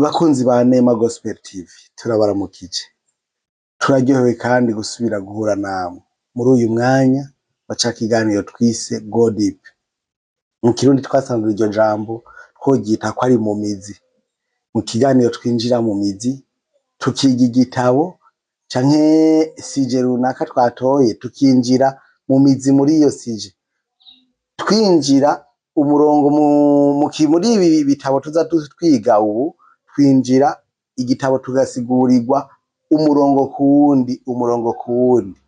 Bakunzi ba Nema Gospel TV, turabaramukije. Turaryohewe kandi gusubira guhura namwe muri uyu mwanya wa ca kiganiro twise Go Deep. Mu Kirundi twasanze iryo jambo tworyita ko ari mu mizi. Mu kiganiro twinjira mu mizi, tukiga igitabo canke sujet runaka twatoye, tukinjira mu mizi muri iyo sujet. Twinjira umurongo muri ibi bitabo tuza twiga ubu, twinjira igitabo tugasigurirwa umurongo ku wundi, umurongo ku wundi.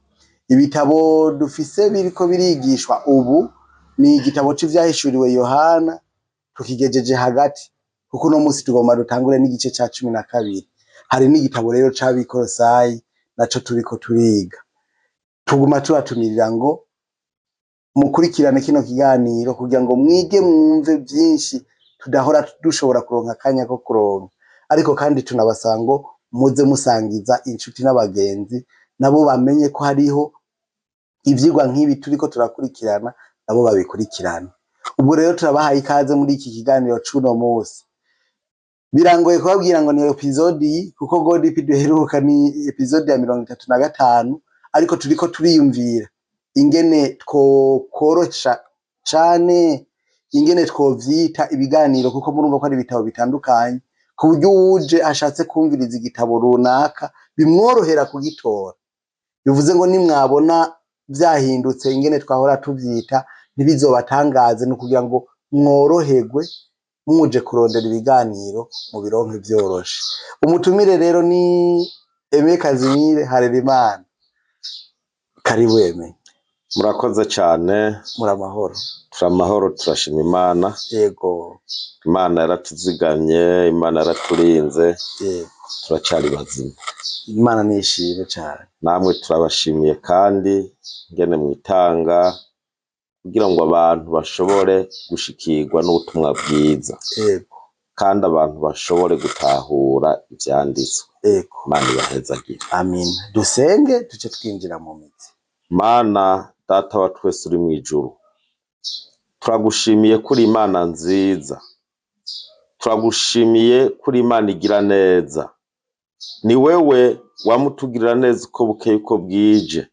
Ibitabo dufise biriko birigishwa ubu ni igitabo c'Ivyahishuriwe Yohana, tukigejeje hagati kuko uno musi tugomba dutangure n'igice ca 12. Hari n'igitabo rero c'Abikorosayi naco turiko turiga. Tuguma tubatumirira ngo mukurikirane kino kiganiro kugira ngo mwige, mwumve vyinshi tudahora dushobora kuronka akanya ko kuronka. Ariko kandi tunabasaba ngo muze musangiza inshuti n'abagenzi, nabo bamenye ko hariho ivyigwa nk'ibi turiko turakurikirana, nabo babikurikirane. Ubwo rero turabahaye ikaze muri iki kiganiro c'uno musi. Birangoye kubabwira ngo ni épisode iyi, kuko Go Deep duheruka ni épisode ya 35, ariko turiko turiyumvira ingene twokorosha cane ingene twovyita ibiganiro, kuko murumva ko ari ibitabo bitandukanye, ku buryo uwuje ashatse kumviriza igitabo runaka bimworohera kugitora. Bivuze ngo nimwabona vyahindutse ingene twahora tuvyita, ntibizobatangaze, ni ukugira ngo mworoherwe muje kurondera ibiganiro mu bironke vyoroshe. Umutumire rero ni Aime Kazimire Harerimana. Karibu, Aime. Murakoze cyane. Muri amahoro? Turamahoro, turashima Imana. Imana yaratuzigamye, Imana yaraturinze. Turacari bazima. Imana nishimwe cane. Namwe turabashimiye kandi ngene mwitanga kugira ngo abantu bashobore gushikirwa n'ubutumwa bwiza, kandi abantu bashobore gutahura ivyanditswe. Imana ibahezagire. Amina. Dusenge, duce twinjira mu mizi. Mana Data wa twese uri mw'ijuru, turagushimiye kuri Imana nziza, turagushimiye kuri Imana igira neza. Ni wewe wamutugirira neza uko bukeye uko bwije.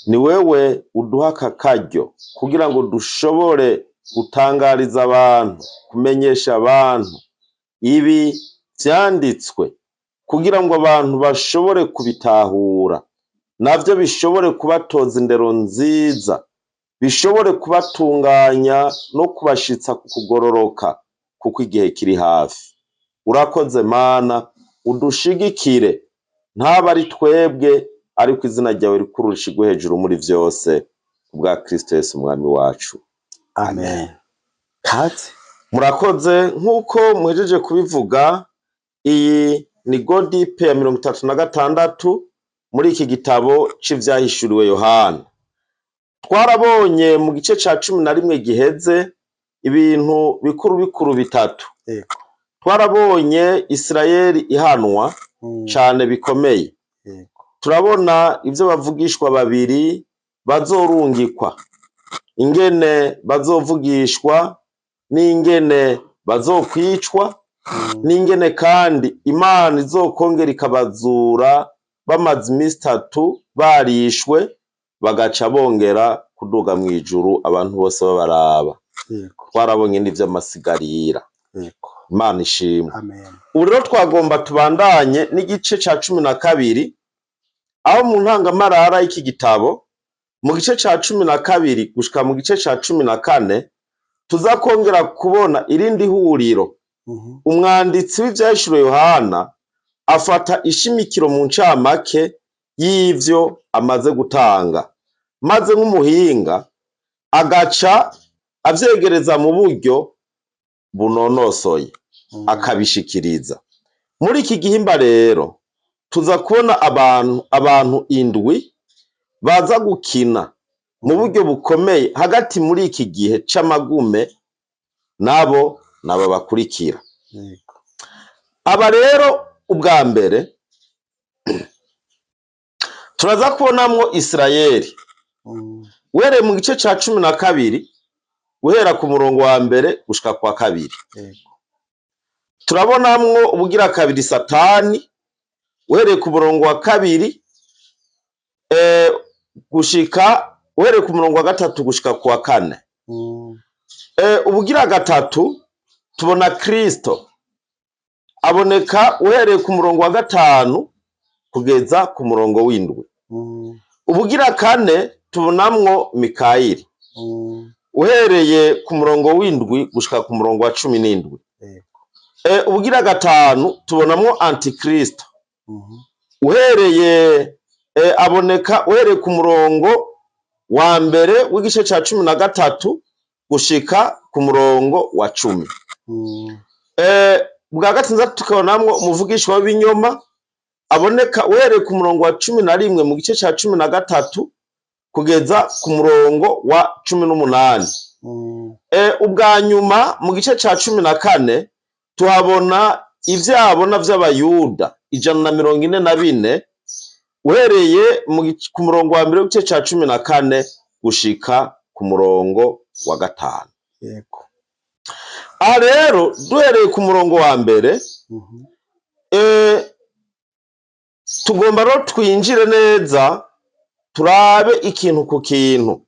Ni wewe uduha aka karyo kugira ngo dushobore gutangariza abantu, kumenyesha abantu ibi vyanditswe, kugira ngo abantu bashobore kubitahura, navyo bishobore kubatoza indero nziza, bishobore kubatunganya no kubashitsa ku kugororoka, kuko igihe kiri hafi. Urakoze Mana, udushigikire, ntaba ari twebwe, ariko izina ryawe rikuru rishigwe hejuru muri vyose, kubwa Kristo Yesu Umwami wacu. Amen. Kaze. Murakoze. Nk'uko muhejeje kubivuga, iyi ni Go Deep ya 36 muri iki gitabo c'Ivyahishuriwe Yohana. Twarabonye mu gice ca 11 giheze ibintu bikuru bikuru bitatu. Twarabonye Isirayeli ihanwa cane bikomeye. Turabona ivyo bavugishwa babiri bazorungikwa, ingene bazovugishwa n'ingene bazokwicwa, n'ingene kandi Imana izokongera ikabazura bamaze iminsi 3 barishwe, bagaca bongera kuduga mw'ijuru abantu bose babaraba. Twarabonye n'ivy'amasigarira. Imana ishimwe. Amen. Ubu rero twagomba tubandanye n'igice ca 12, aho mu ntangamarara y'iki gitabo, mu gice ca 12 gushika mu gice ca 14, tuza kongera kubona irindi huriro. Umwanditsi w'Ivyahishuriwe Yohana afata ishimikiro mu ncamake y'ivyo amaze gutanga, maze nk'umuhinga agaca avyegereza mu buryo bunonosoye, akabishikiriza. Muri iki gihimba rero tuza kubona abantu indwi baza gukina mu buryo bukomeye hagati muri iki gihe c'amagume, nabo nabo bakurikira. Aba rero ubwa mbere turaza kubonamwo Isirayeli. Uhereye mu gice ca 12, guhera ku murongo wa mbere gushika kwa kabiri. Turabonamwo ubugira kabiri Satani, uhereye ku murongo wa kabiri gushika, uhereye ku murongo wa gatatu gushika ku wa kane. Ubugira gatatu tubona Kristo aboneka uhereye ku murongo wa gatanu kugeza ku murongo w'indwi. Ubugira kane tubonamwo Mikayeli, uhereye ku murongo w'indwi gushika ku murongo wa 17. Ubugira gatanu tubonamwo Antikristo, uhereye aboneka uhereye ku murongo wa mbere w'igice ca 13 gushika ku murongo wa 10. Bwa gatandatu tukabonamwo umuvugishwa w'ibinyoma, aboneka uhereye ku murongo wa 11 mu gice ca 13 kugeza ku murongo wa 18. Ubwa nyuma mu gice ca 14 tuhabona ivyabona vy'Abayuda 144, uhereye ku murongo wa mbere w'igice ca 14 gushika ku murongo wa 5. Yego. Aha rero duhereye ku murongo wa mbere, tugomba rero twinjire neza turabe ikintu ku kintu.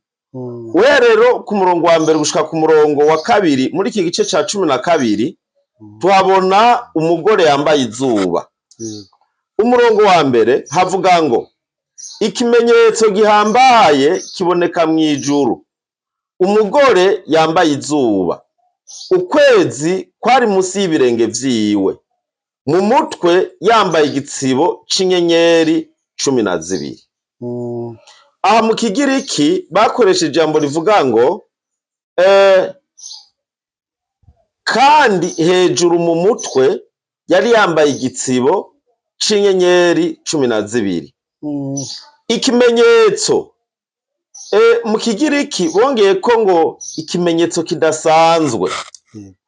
Uhereye rero ku murongo wa mbere gushika ku murongo wa kabiri muri iki gice ca 12, tuhabona umugore yambaye izuba. Yego. Umurongo wa mbere havuga ngo ikimenyetso gihambaye kiboneka mw'ijuru, umugore yambaye izuba, ukwezi kwari musi y'ibirenge vyiwe, mu mutwe yambaye igitsibo c'inyenyeri 12. Aha mu Kigiriki bakoresha ijambo rivuga ngo kandi hejuru mu mutwe yari yambaye igitsibo c'inyenyeri 12. Ikimenyetso mu Kigiriki bongeye ko ngo ikimenyetso kidasanzwe.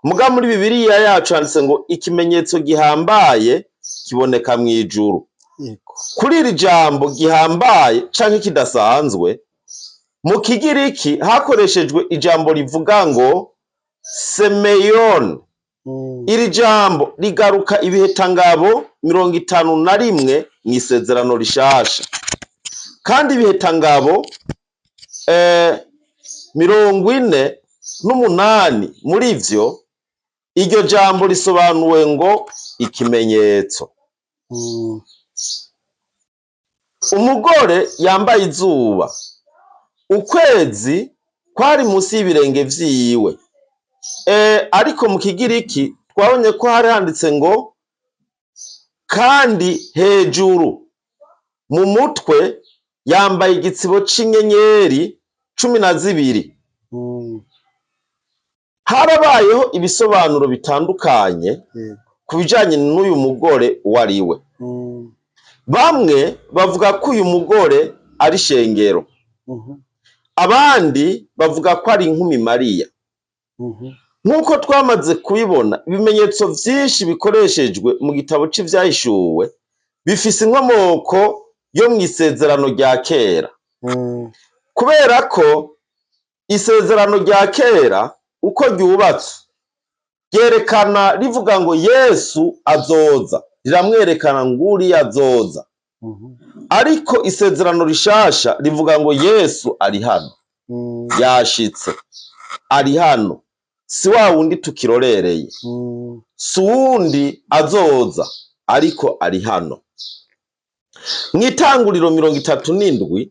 Muga muri Bibiliya yacu handitse ngo ikimenyetso gihambaye kiboneka mw'ijuru. Yego. Kuri iri jambo gihambaye canke kidasanzwe, mu Kigiriki hakoreshejwe ijambo rivuga ngo semeion. Iri jambo rigaruka ibihetangabo 51 mw'isezerano rishasha, kandi ibihetangabo 48 muri vyo iryo jambo risobanuwe ngo ikimenyetso. Umugore yambaye izuba, ukwezi kwari musi y'ibirenge vyiwe. Ariko mu Kigiriki twabonye ko hari handitse ngo kandi hejuru mu mutwe yambaye igitsibo c'inyenyeri 12. Harabayeho ibisobanuro bitandukanye ku bijanye n'uyu mugore uwo ari we. Bamwe bavuga ko uyu mugore ari shengero, abandi bavuga ko ari inkumi Mariya. Nk'uko twamaze kubibona, ibimenyetso vyinshi bikoreshejwe mu gitabo c'ivyahishuwe bifise inkomoko yo mw'isezerano rya kera. Kubera ko isezerano rya kera uko ryubatswe ryerekana rivuga ngo Yesu azoza, riramwerekana nguriya azoza. Ariko isezerano rishasha rivuga ngo Yesu ari hano, yashitse, ari hano, si wa wundi tukirorereye, si wundi azoza, ariko ari hano. Mw'itanguriro 37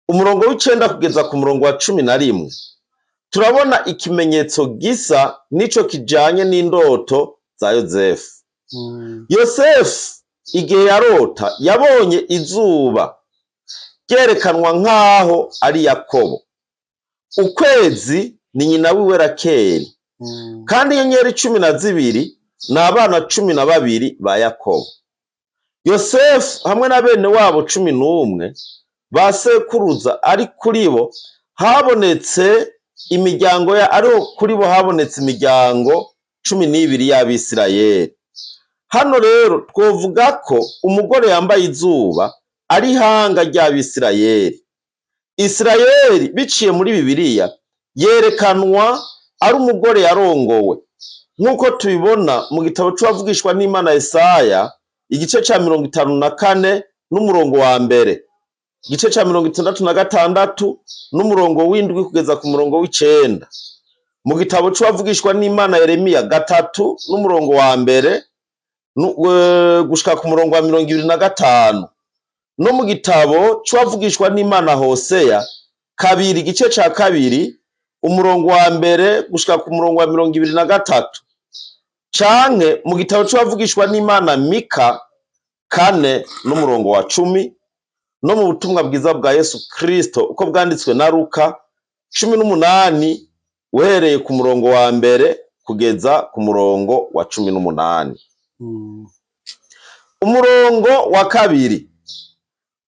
umurongo w'icenda kugeza ku murongo wa 11, turabona ikimenyetso gisa n'ico kijanye n'indoto za Yozefu. Yosefu igihe yarota yabonye izuba ryerekanwa nk'aho ari Yakobo, ukwezi ni nyina wiwe Rakeli, kandi inyenyeri 12 ni abana 12 ba Yakobo. Yosefu hamwe na bene wabo 11 ba sekuruza, ari kuri bo habonetse imiryango ya ari kuri bo habonetse imiryango 12 y'Abisirayeli. Hano rero twovuga ko umugore yambaye izuba ari ihanga ry'Abisirayeli. Isirayeli biciye muri Bibiliya yerekanwa ari umugore yarongowe, Nk'uko tubibona mu gitabo c'uwavugishwa n'Imana Yesaya, igice ca 54 n'umurongo wa mbere, igice ca 66 n'umurongo w'indwi kugeza ku murongo w'icenda, mu gitabo c'uwavugishwa n'Imana Yeremiya 3 n'umurongo wa mbere gushika ku murongo wa 25, no mu gitabo c'uwavugishwa n'Imana Hoseya 2 igice ca 2 umurongo wa mbere gushika ku murongo wa 23, canke mu gitabo c'uwavugishwa n'Imana Mika 4 n'umurongo wa 10, no mu butumwa bwiza bwa Yesu Kristo uko bwanditswe na Luka 18 uhereye ku murongo wa mbere kugeza ku murongo wa 18. Umurongo wa 2,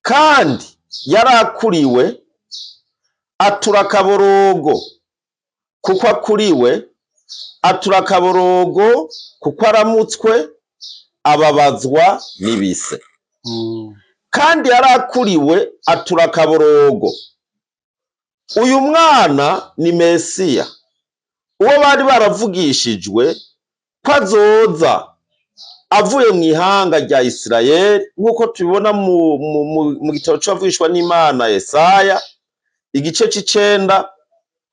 kandi yarakuriwe atura akaborogo kuko akuriwe, atura akaborogo kuko aramutswe, ababazwa n'ibise. Kandi yarakuriwe atura akaborogo. Uyu mwana ni Mesiya, uwo bari baravugishijwe ko azoza avuye mu ihanga rya Isirayeli, nk'uko tubibona mu gitabo c'uwavugishwa n'Imana Yesaya igice c'icenda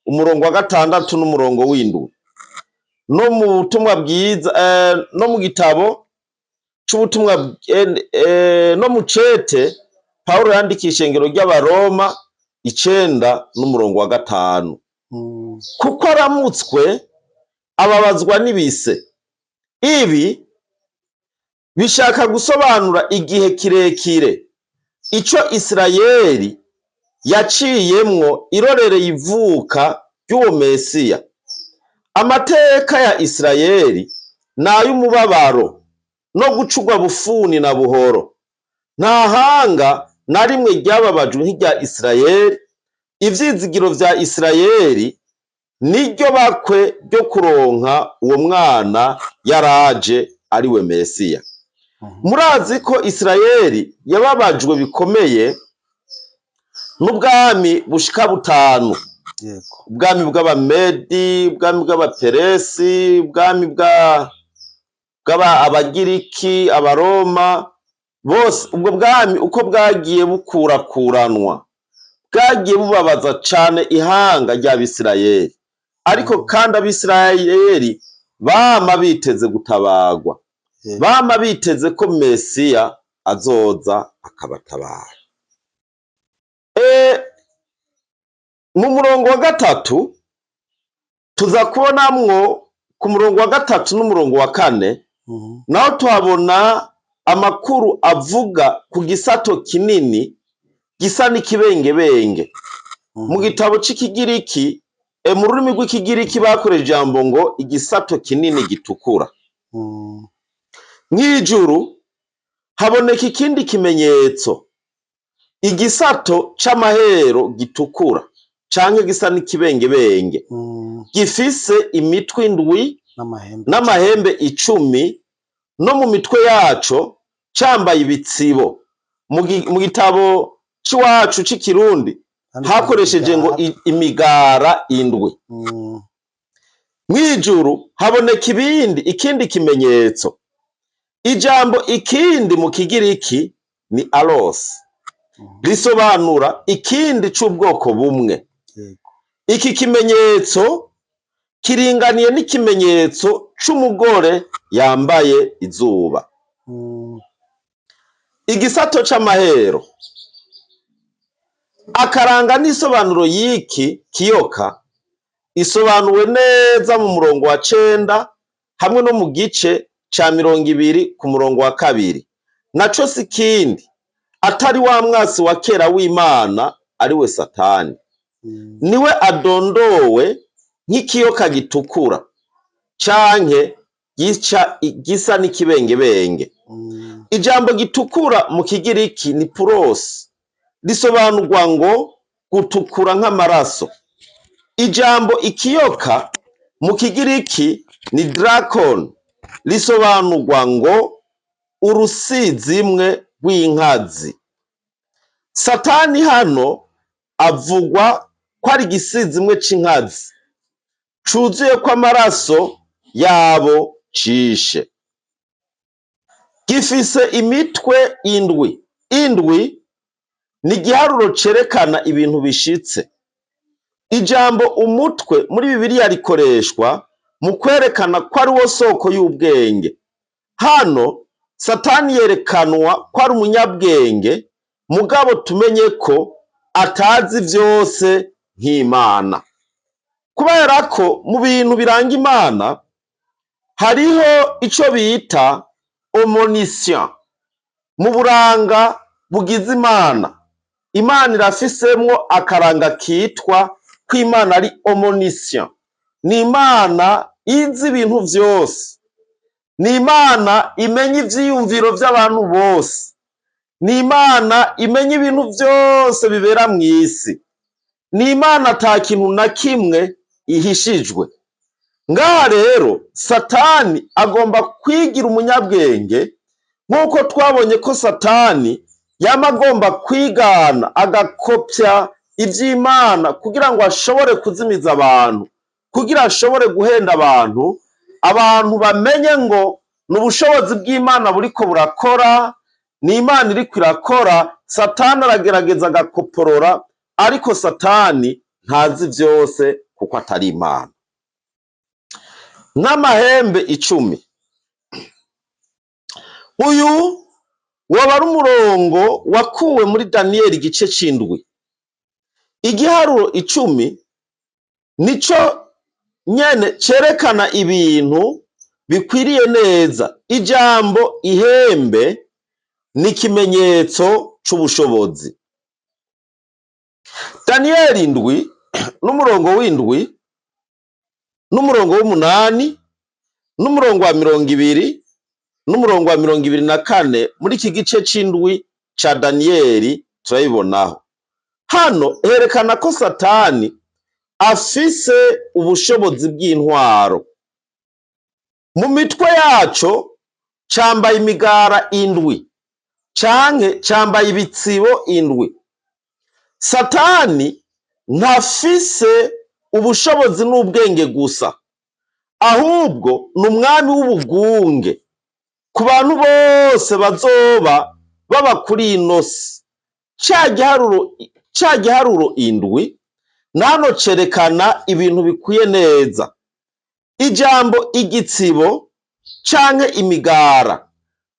umurongo wa 6 n'umurongo w'indwi, no mu butumwa bwiza, no mu gitabo c'ubutumwa, no mu cete Pawulo yandikiye ishengero ry'Abaroma 9 n'umurongo wa 5. Kuko aramutswe ababazwa n'ibise. Ibi bishaka gusobanura igihe kirekire ico Isirayeli yaciyemwo irorereye ivuka ry'uwo Mesiya. Amateka ya Isirayeli n'ay'umubabaro no gucurwa bufuni na buhoro. Nta hanga na rimwe ryababajwe nk'irya Isirayeli. Ivyizigiro vya Isirayeli niryo bakwe ryo kuronka uwo mwana yaraje ariwe Mesiya. Murazi ko Isirayeli yababajwe bikomeye n'ubwami bushika butanu. Ubwami bw'Abamedi, ubwami bw'Abaperesi, ubwami bw'Abagiriki, Abaroma, bose ubwo bwami uko bwagiye bukurakuranwa bwagiye bubabaza cane ihanga ry'Abisirayeli. Ariko kandi Abisirayeli bama biteze gutabagwa, bama biteze ko Mesiya azoza akabatabara. Mu murongo wa 3 tuza kubonamwo, ku murongo wa 3 n'umurongo wa 4, naho tuhabona amakuru avuga ku gisato kinini gisa n'ikibengebenge. Mu gitabo c'Ikigiriki, mu rurimi rw'Ikigiriki bakoresheje ijambo ngo igisato kinini gitukura. Mw'ijuru haboneka ikindi kimenyetso, igisato c'amahero gitukura canke gisa n'ikibengebenge, gifise imitwe 7 n'amahembe 10, no mu mitwe yaco cambaye ibitsibo. Mu gitabo c'iwacu c'ikirundi hakoresheje ngo imigara 7. Mw'ijuru haboneka ikindi kimenyetso. Ijambo ikindi mu Kigiriki ni alos, risobanura ikindi c'ubwoko bumwe. Iki kimenyetso kiringaniye n'ikimenyetso c'umugore yambaye izuba. Igisato c'amahero akaranga n'isobanuro y'iki kiyoka isobanuwe neza mu murongo wa 9 hamwe no mu gice ca 20 ku murongo wa 2. Naco si kindi atari wa mwasi wa kera w'Imana ariwe Satani. Niwe adondowe nk'ikiyoka gitukura canke gisa n'ikibengebenge. Ijambo gitukura mu Kigiriki ni puros, risobanurwa ngo gutukura nk'amaraso. Ijambo ikiyoka mu Kigiriki ni drakon, risobanurwa ngo urusizimwe rw'inkazi. Satani hano avugwa ko ari igisizimwe c'inkazi cuzuye ko amaraso yabo cishe. Gifise imitwe indwi. Indwi ni igiharuro cerekana ibintu bishitse. Ijambo umutwe muri Bibiliya rikoreshwa mu kwerekana ko ari wo soko y'ubwenge. Hano Satani yerekanwa ko ari umunyabwenge, mugabo tumenye ko atazi vyose nk'Imana. Kubera ko mu bintu biranga Imana hariho ico bita omniscient, mu buranga bugize Imana. Imana irafisemwo akaranga kitwa ko Imana ari omniscient. Ni Imana izi ibintu vyose. Ni Imana imenya ivyiyumviro vy'abantu bose. Ni Imana imenya ibintu vyose bibera mw'isi. Ni Imana ata kintu na kimwe ihishijwe. Ngaha rero Satani agomba kwigira umunyabwenge, nk'uko twabonye ko Satani yama agomba kwigana agakopya ivy'Imana kugira ngo ashobore kuzimiza abantu, kugira ashobore guhenda abantu, abantu bamenye ngo ni ubushobozi bw'Imana buriko burakora, ni Imana iriko irakora. Satani aragerageza agakoporora, ariko Satani ntazi vyose kuko atari Imana. N'amahembe 10. Uyu waba ari umurongo wakuwe muri Daniyeli igice c'indwi. Igiharuro 10 nico nyene cerekana ibintu bikwiriye neza. Ijambo ihembe ni ikimenyetso c'ubushobozi. Daniyeli 7 n'umurongo w'indwi n'umurongo w'umunani n'umurongo wa 20 n'umurongo wa 24 muri iki gice c'indwi ca Daniyeli turabibonaho. Hano herekana ko Satani afise ubushobozi bw'intwaro. Mu mitwe yaco cambaye imigara 7 canke cambaye ibitsibo 7. Satani ntafise ubushobozi n'ubwenge gusa, ahubwo ni umwami w'ubugunge ku bantu bose bazoba baba kuri ino si. Ca giharuro 7 nano cerekana ibintu bikwiye neza. Ijambo igitsibo canke imigara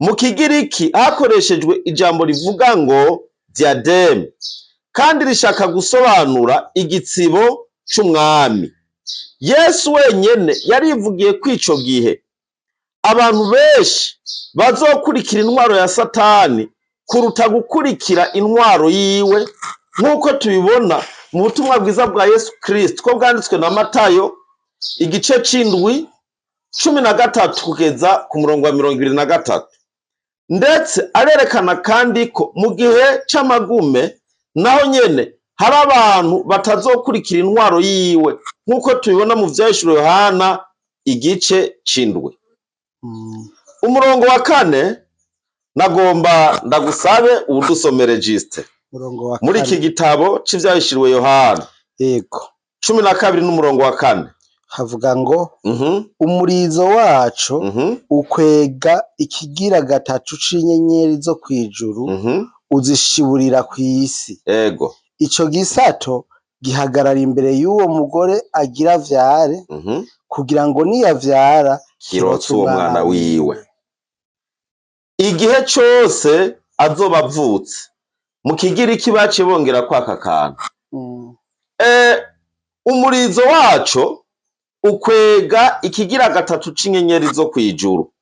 mu Kigiriki hakoreshejwe ijambo rivuga ngo diademe, kandi rishaka gusobanura igitsibo c'umwami. Yesu wenyene yarivugiye ko ico gihe abantu benshi bazokurikira intwaro ya Satani kuruta gukurikira intwaro yiwe, nk'uko tubibona mu butumwa bwiza bwa Yesu Kristo ko bwanditswe na Matayo igice c'indwi 13 kugeza ku murongo wa 23. Ndetse arerekana kandi ko mu gihe c'amagume naho nyene hari abantu batazokurikira intwaro yiwe, nk'uko tubibona mu Vyahishuriwe Yohana igice c'indwi. Umurongo wa 4 nagomba ndagusabe uwudusomere Juste muri iki gitabo c'Ivyahishuriwe Yohana. Yego. 12 n'umurongo wa 4. Havuga ngo umurizo waco ukwega ikigira 3 c'inyenyeri zo kwijuru uzishiburira kw'isi. Yego. Ico gisato gihagarara imbere y'uwo mugore agira vyare, kugira ngo niyavyara kirotse uwo mwana wiwe. Igihe cose azoba avutse. Mu Kigiriki baciye bongera kwaka kantu. Umurizo waco ukwega ikigira 3 c'inyenyeri zo kwijuru.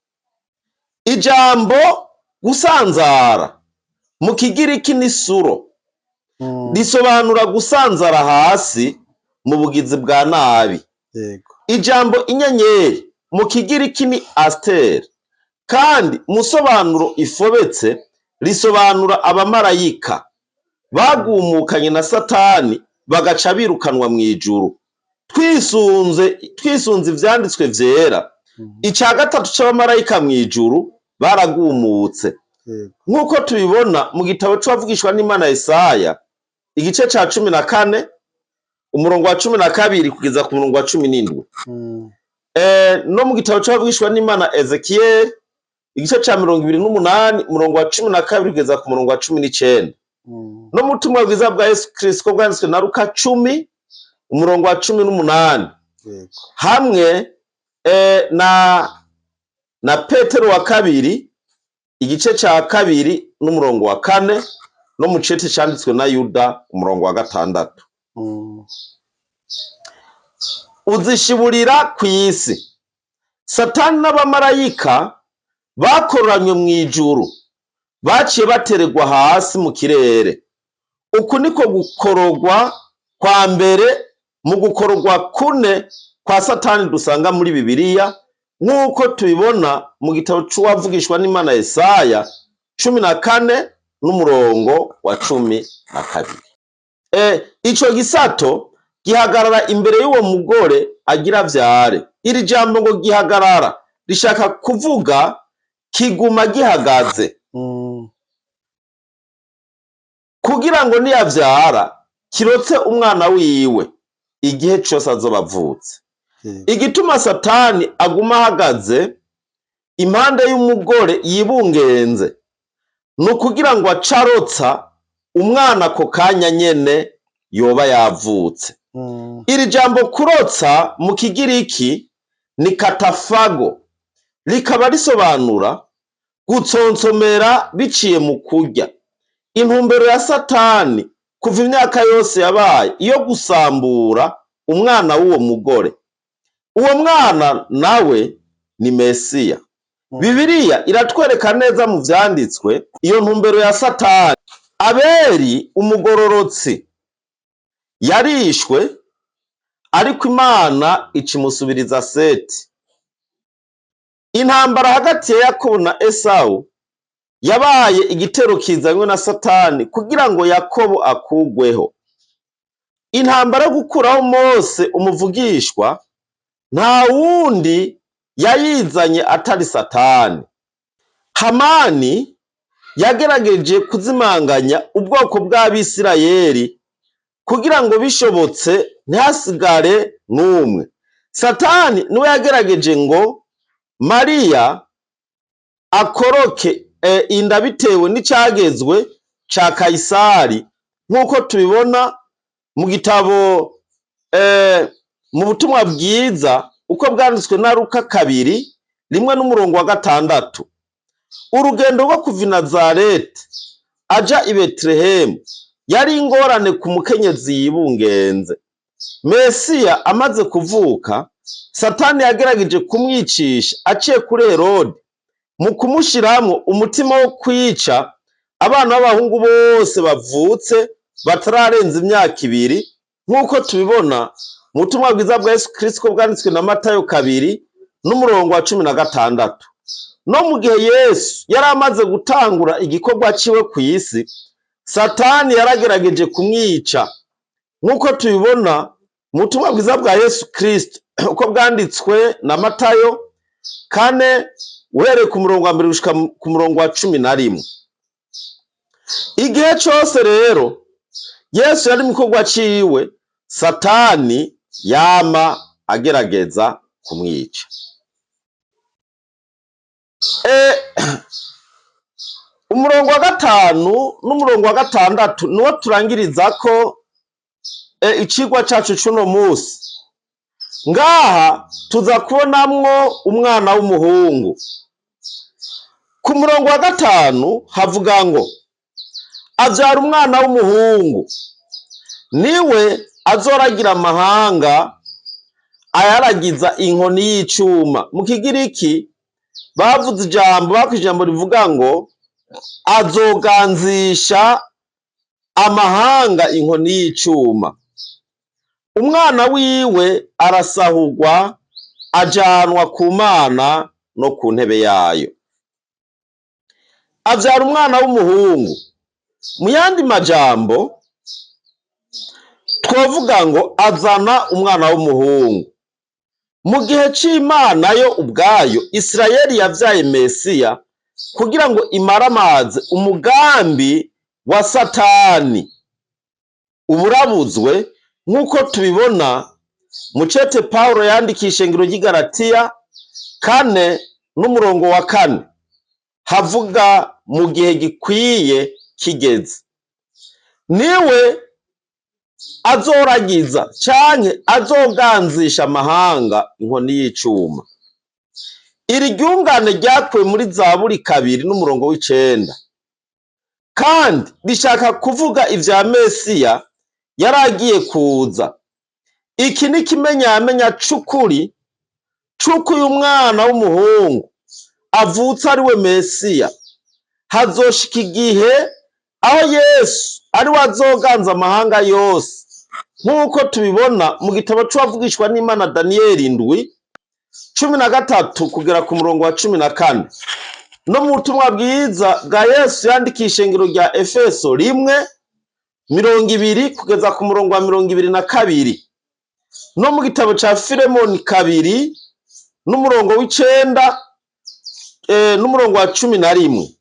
Ijambo gusanzara mu Kigiriki ni suro, risobanura gusanzara hasi mu bugizi bwa nabi. Ijambo inyenyeri mu Kigiriki ni aster, kandi musobanuro ifobetse risobanura abamarayika bagumukanye na Satani bagaca birukanwa mw'ijuru. Twisunze ivyanditswe vyera, ica 3 c'abamarayika mw'ijuru baragumutse, nk'uko tubibona mu gitabo c'uwavugishwa n'Imana Yesaya igice ca 14 umurongo wa 12 kugeza ku murongo wa 17. No mu gitabo c'abavugishwa n'Imana Ezekiyeli, igice ca 28, umurongo wa 12 kugeza ku murongo wa 19. No mu butumwa bwiza bwa Yesu Kristo bwanditswe na Luka 10, umurongo wa 18. Hamwe na Petero wa kabiri, igice ca 2 n'umurongo wa 4, no mu cete canditswe na Yuda, umurongo wa 6. Uzishiburira kw'isi. Satani n'abamarayika bakoranywe mw'ijuru baciye bateregwa hasi mu kirere. Uku niko gukorogwa kwa mbere mu gukorogwa kune kwa Satani dusanga muri Bibiliya, nk'uko tubibona mu gitabo c'uwavugishwa n'Imana Yesaya 14 n'umurongo wa 12. Ico gisato gihagarara imbere y'uwo mugore agira vyare. Iri jambo ngo gihagarara rishaka kuvuga kiguma gihagaze, kugira ngo niyavyara kirotse umwana wiwe igihe cose azoba avutse. Igituma Satani aguma ahagaze impande y'umugore yibungenze ni ukugira ngo acarotsa umwana ako kanya nyene yoba yavutse. Iri jambo kurotsa mu kigiriki ni katafago, rikaba risobanura gutsonsomera biciye mu kurya. Intumbero ya Satani kuva imyaka yose yabaye iyo gusambura umwana w'uwo mugore. Uwo mwana nawe ni Mesiya. Bibiliya iratwereka neza mu vyanditswe iyo ntumbero ya Satani. Abeli umugororotsi yarishwe, ariko Imana ikimusubiriza Seti. Intambara hagati ya Yakobo na Esawu yabaye igitero kizanywe na Satani kugira ngo Yakobo akugweho. Intambara yo gukuraho Mose umuvugishwa nta wundi yayizanye atari Satani. Hamani yagerageje kuzimanganya ubwoko bw'Abisirayeli kugira ngo bishobotse ntihasigare n'umwe. Satani niwe yagerageje ngo Mariya akoroke inda bitewe n'icagezwe ca Kayisari, nk'uko tubibona mu gitabo mu butumwa bwiza uko bwanditswe na Luka 2:1 n'umurongo wa 6. Urugendo rwo kuva i Nazareti aja i Betelehemu yari ingorane ku mukenyezi yibungenze. Mesiya amaze kuvuka, Satani yagerageje kumwicisha aciye kuri Herode mu kumushiramwo umutima wo kwica abana b'abahungu bose bavutse batararenza imyaka 2, nk'uko tubibona mu butumwa bwiza bwa Yesu Kristo bwanditswe na Matayo 2 n'umurongo wa 16. No mu gihe Yesu yari amaze gutangura igikorwa ciwe kw'isi, Satani yaragerageje kumwica, nk'uko tubibona mu butumwa bwiza bwa Yesu Kristo uko bwanditswe na Matayo 4 uhereye ku murongo wa 1 gushika ku murongo wa 11. Igihe cose rero Yesu yari mu gikorwa ciwe, Satani yama agerageza kumwica. Umurongo wa 5 n'umurongo wa 6 niwo turangirizako icigwa cacu c'uno musi. Ngaha tuza kubonamwo umwana w'umuhungu. Ku murongo wa 5 havuga ngo avyara umwana w'umuhungu, niwe azoragira amahanga ayaragiza inkoni y'icuma. Mu kigiriki bavuze ijambo, bakoresheje ijambo rivuga ngo azoganzisha amahanga inkoni y'icuma. Umwana wiwe arasahurwa ajanwa ku Mana no ku ntebe yayo. Avyara umwana w'umuhungu. Mu yandi majambo twovuga ngo azana umwana w'umuhungu. Mu gihe c'Imana yo ubwayo, Isirayeli yavyaye Mesiya kugira ngo imaramaze umugambi wa Satani uburabuzwe, nk'uko tubibona Mucete Pawulo yandikiye ishengero ry'i Galatiya 4 n'umurongo wa 4 havuga mu gihe gikwiye kigeze. Niwe azoragiza canke azoganzisha amahanga inkoni y'icuma. Iri ryungane ryakuwe muri Zaburi 2 n'umurongo w'9, kandi rishaka kuvuga ivya Mesiya yaragiye kuza. Iki ni ikimenyamenya c'ukuri c'uko uyu mwana w'umuhungu avutse ari we Mesiya. Hazoshika igihe aho Yesu ari we azoganza amahanga yose, nk'uko tubibona mu gitabo c'uwavugishwa n'Imana Daniyeli 7:13 kugera ku murongo wa 14, no mu butumwa bwiza bwa Yesu yandikiye ishengero rya Efeso 1:20 kugeza ku murongo wa 22, no mu gitabo ca Filemoni 2 n'umurongo w'9 n'umurongo wa 11,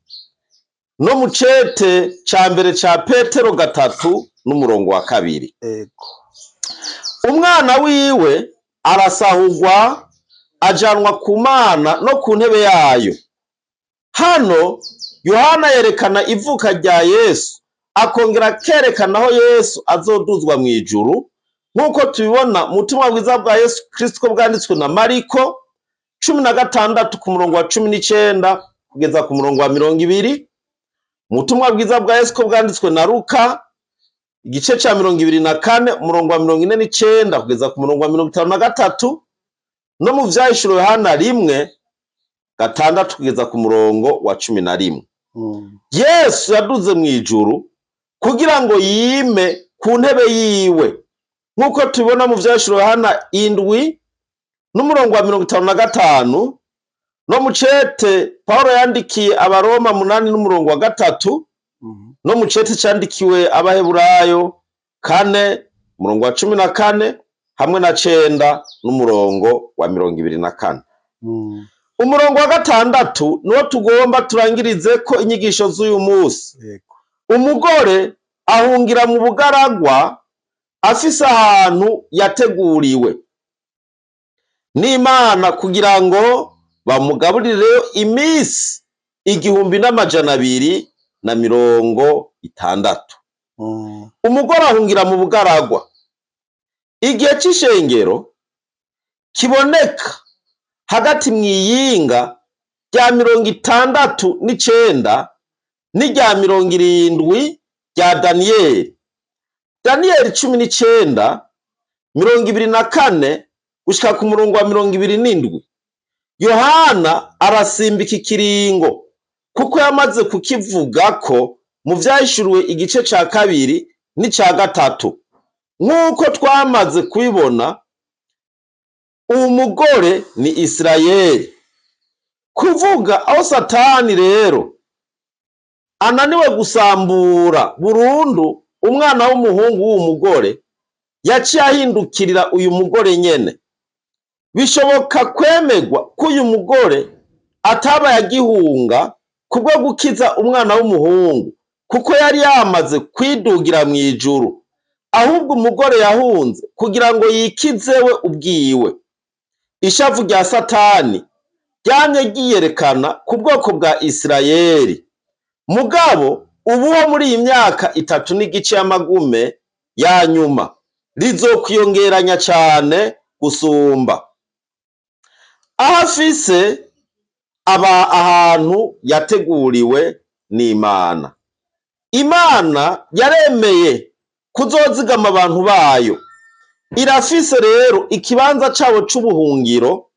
no mu cete ca mbere ca Petero 3 n'umurongo wa 2. Ego. Umwana wiwe arasahurwa ajanwa ku Mana no ku ntebe yayo. Hano Yohana yerekana ivuka rya Yesu, akongera akerekana aho Yesu azoduzwa mu ijuru, nk'uko tubibona mu butumwa bwiza bwa Yesu Kristo bwanditswe na Mariko 16 ku murongo wa 19 kugeza ku murongo wa 20, mu butumwa bwiza bwa Yesu bwanditswe na Luka igice ca 24 umurongo wa 49 kugeza ku murongo wa 53, no mu vyahishuro Yohana 1:6 kugeza ku murongo wa 11. Yesu yaduze mu ijuru kugira ngo yime ku ntebe yiwe, nk'uko tubibona mu vyahishuro Yohana 7 n'umurongo wa 55, no mu cete Paulo yandikiye Abaroma 8 n'umurongo wa 3, no mu cete candikiwe Abaheburayo 4 umurongo wa 14 hamwe na 9 n'umurongo wa 24. Umurongo wa 6 niwo tugomba turangirize ko inyigisho z'uyu munsi. Umugore ahungira mu bugaragwa afise ahantu yateguriwe n'Imana kugira ngo bamugaburireyo iminsi 1260. Umugore ahungira mu bugaragwa. Igihe c'ishengero kiboneka hagati mw'iyinga rya 69 n'irya 70 rya Daniyeli. Daniyeli 19 24 gushika ku murongo wa 27. Yohana arasimbika ikiringo kuko yamaze kukivuga ko mu vyahishuriwe igice ca 2 n'ica 3. Nk'uko twamaze kubibona, umugore ni Isirayeli. Kuvuga aho Satani rero ananiwe gusambura burundu umwana w'umuhungu w'umugore, yaciye ahindukirira uyu mugore nyene. Bishoboka kwemegwa ko uyu mugore ataba yagihunga kubwo gukiza umwana w'umuhungu, kuko yari yamaze kwidugira mu ijuru. Ahubwo umugore yahunze kugira ngo yikizewe ubwiwe. Ishavu rya Satani ryamye ryiyerekana ku bwoko bwa Isirayeli. Mugabo ubuho muri iyi myaka 3 n'igice y'amagume ya nyuma rizokwiyongeranya cane gusumba. Aho afise aba ahantu yateguriwe n'Imana. Imana yaremeye kuzozigama abantu bayo. Irafise rero ikibanza cabo c'ubuhungiro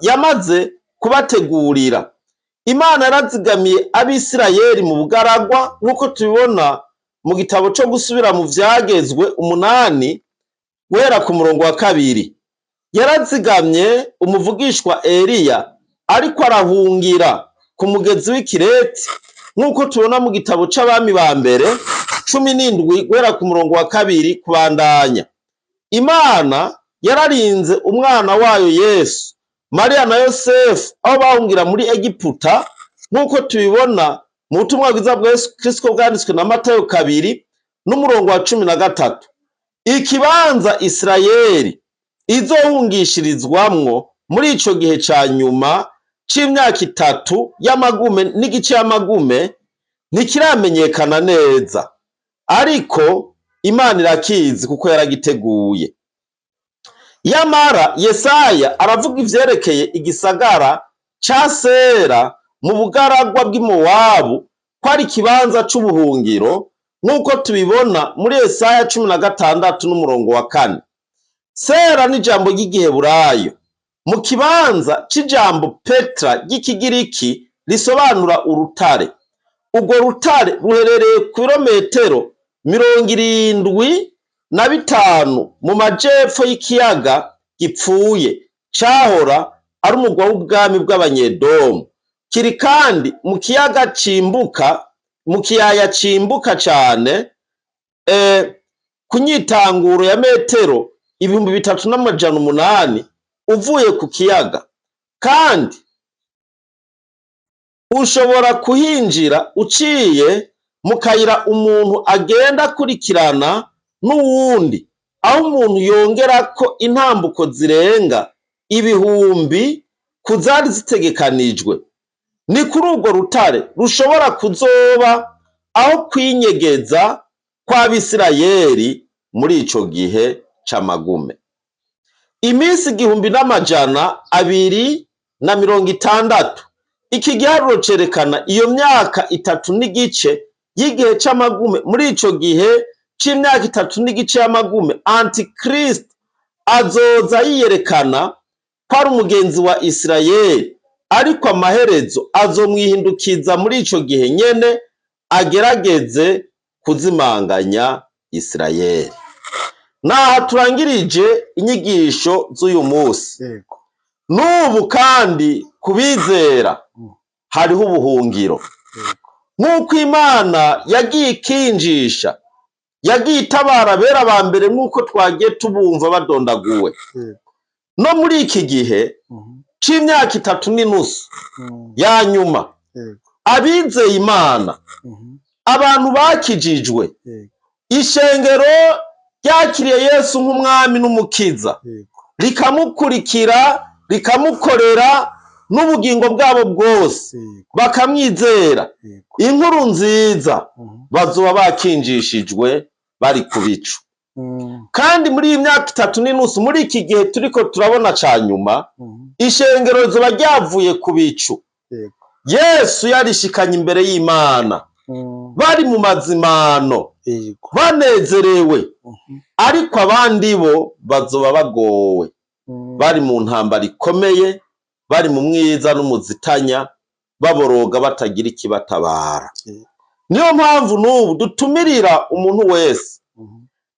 yamaze kubategurira. Imana yarazigamiye Abisirayeli mu bugaragwa, nk'uko tubibona mu gitabo co gusubira mu vyagezwe 8 guhera ku murongo wa 2. Yarazigamye umuvugishwa Eliya ariko arahungira ku mugezi w'Ikireti, nk'uko tubona mu gitabo c'Abami ba mbere 17 guhera ku murongo wa 2 kubandanya. Imana yararinze umwana wayo Yesu, Mariya na Yosefu aho bahungira muri Egiputa, nk'uko tubibona mu butumwa bwiza bwa Yesu Kristo bwanditswe na Matayo 2 n'umurongo wa 13. Ikibanza Isirayeli izohungishirizwamwo muri ico gihe ca nyuma c'imyaka 3 y'amagume n'igice y'amagume ntikiramenyekana neza, ariko Imana irakizi kuko yaragiteguye. Yamara Yesaya aravuga ivyerekeye igisagara ca Sera mu bugaragwa bw'i Mowabu ko ari ikibanza c'ubuhungiro, nk'uko tubibona muri Yesaya 16 n'umurongo wa 4. Sera ni ijambo ry'igiheburayo mu kibanza c'ijambo Petra ry'ikigiriki risobanura urutare. Urwo rutare ruherereye ku birometero 75 mu majepfo y'ikiyaga gipfuye cahora ari umugwa w'ubwami bw'Abanyedomu. Kiri kandi mu kiyaga cimbuka, mu kiyaya cimbuka cane, ku nyitanguro ya metero 3800 uvuye ku kiyaga, kandi ushobora kuhinjira uciye mu kayira umuntu agenda akurikirana n'uwundi, aho umuntu yongerako intambuko zirenga 1000 ku zari zitegekanijwe. Ni kuri urwo rutare rushobora kuzoba aho kwinyegeza kw'Abisirayeli muri ico gihe c'amagume. Iminsi 1260. Iki giharuro cerekana iyo myaka 3 n'igice y'igihe c'amagume. Muri ico gihe c'imyaka 3 n'igice y'amagume, Antikristo azoza yiyerekana ko ari umugenzi wa Isirayeli, ariko amaherezo azomwihindukiza muri ico gihe nyene agerageze kuzimanganya Isirayeli. Naha turangirije inyigisho z'uyu munsi. Yego. N'ubu kandi kubizera hariho ubuhungiro. Nk'uko Imana yagiye ikinjisha, yagiye itabara abera ba mbere nk'uko twagiye tubumva badondaguwe. No muri iki gihe c'imyaka 3 n'inusu ya nyuma, abizeye Imana, abantu bakijijwe, ishengero ryakiriye Yesu nk'umwami n'umukiza, rikamukurikira, rikamukorera n'ubugingo bwabo bwose, bakamwizera, inkuru nziza, bazoba bakinjishijwe bari ku bicu. Kandi muri iyi myaka 3 n'inusu, muri iki gihe turiko turabona ca nyuma, ishengero rizoba ryavuye ku bicu. Yesu yarishikanye imbere y'Imana, bari mu mazimano, banezerewe, ariko abandi bo bazoba bagowe, bari mu ntambara ikomeye, bari mu mwiza n'umuzitanya, baboroga batagira ikibatabara. Niyo mpamvu n'ubu dutumirira umuntu wese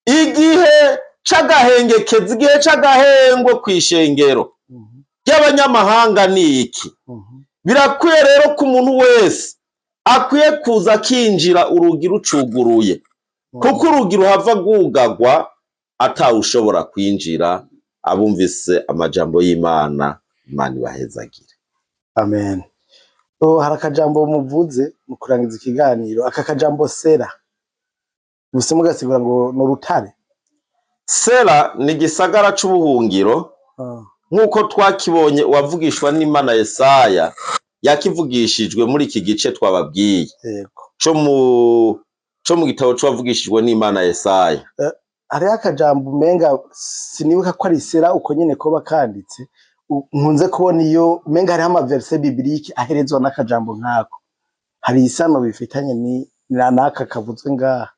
igihe c'agahengekezi, igihe c'agahengwe kw'ishengero ry'abanyamahanga ni iki. Birakwiye rero ko umuntu wese akwiye kuza akinjira urugi rucuguruye, kuko urugi ruhava rwugagwa atawushobora kwinjira. Abumvise amajambo y'Imana, Imana ibahezagire. Amen. Hari akajambo muvuze mu kurangiza ikiganiro, aka kajambo Sera muse mugasigura ngo ni urutare. Sera ni igisagara c'ubuhungiro, nk'uko twakibonye uwavugishwa n'Imana Yesaya yakivugishijwe muri iki gice twababwiye co mu gitabo c'uwavugishijwe n'Imana Yesaya. Hariho akajambo umenga sinibuka ko ari Sera uko nyene koba kanditse, nkunze kubona iyo umenga hariho amaverse biblique aherezwa n'akajambo nk'ako. Hari isano bifitanye ni n'aka kavuzwe ngaha?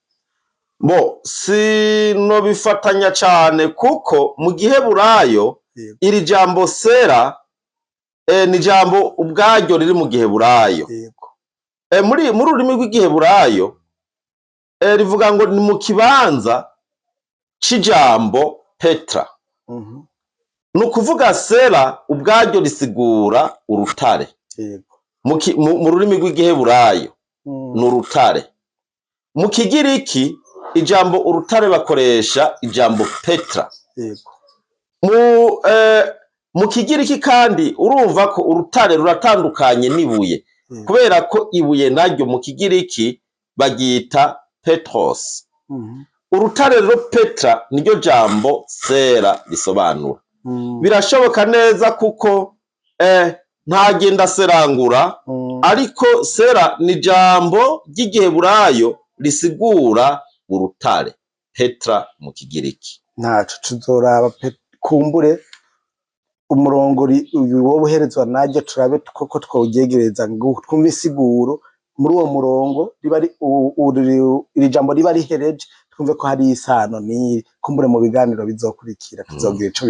Bo sinobifatanya cane, kuko mu giheburayo iri jambo Sera ni jambo ubwaryo riri mu giheburayo. Muri rurimi rw'igiheburayo rivuga ngo ni mu kibanza c'ijambo Petra. Ni ukuvuga Sera ubwaryo risigura urutare. Mu rurimi rw'igiheburayo ni urutare. Mu kigiriki ijambo urutare bakoresha ijambo Petra. Mu kigiriki kandi urumva ko urutare ruratandukanye n'ibuye, kubera ko ibuye naryo mu kigiriki bagita Petros. Urutare rero Petra niryo jambo sera risobanura. Birashoboka neza kuko ntagenda serangura, ariko sera ni jambo ry'igiheburayo risigura urutare, Petra mu kigiriki. Ntaco tuzoraba kumbure umurongo uyu wowe uherezwa naryo, turabe koko twawugegereza ngo twumve insiguro muri uwo murongo riba iri jambo riba rihereje, twumve ko hari isano n'iri. Kumbure mu biganiro bizokurikira tuzogira ico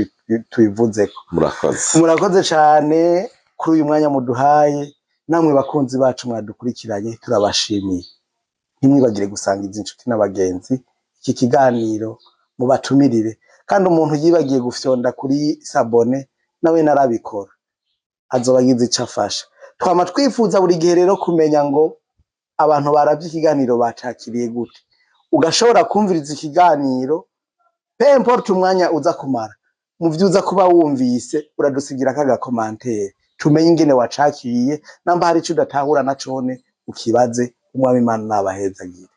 tubivuzeko. Murakoze. Murakoze cane kuri uyu mwanya muduhaye. Namwe bakunzi bacu mwadukurikiranye, turabashimiye. Ntimwibagire gusangiza inshuti n'abagenzi iki kiganiro, mubatumirire. Kandi umuntu yibagiye gufyonda kuri s'abonner nawe narabikora, azoba agize ico afasha. Twama twifuza buri gihe rero kumenya ngo abantu baravye ikiganiro bacakiriye gute. Ugashobora kumviriza ikiganiro, peu importe umwanya uza kumara, mu vyo uza kuba wumvise uradusigira akaga commentaire, tumenye ingene wacakiriye. Namba hari ico udatahura na cone, ukibaze. Umwami Imana nabahezagire.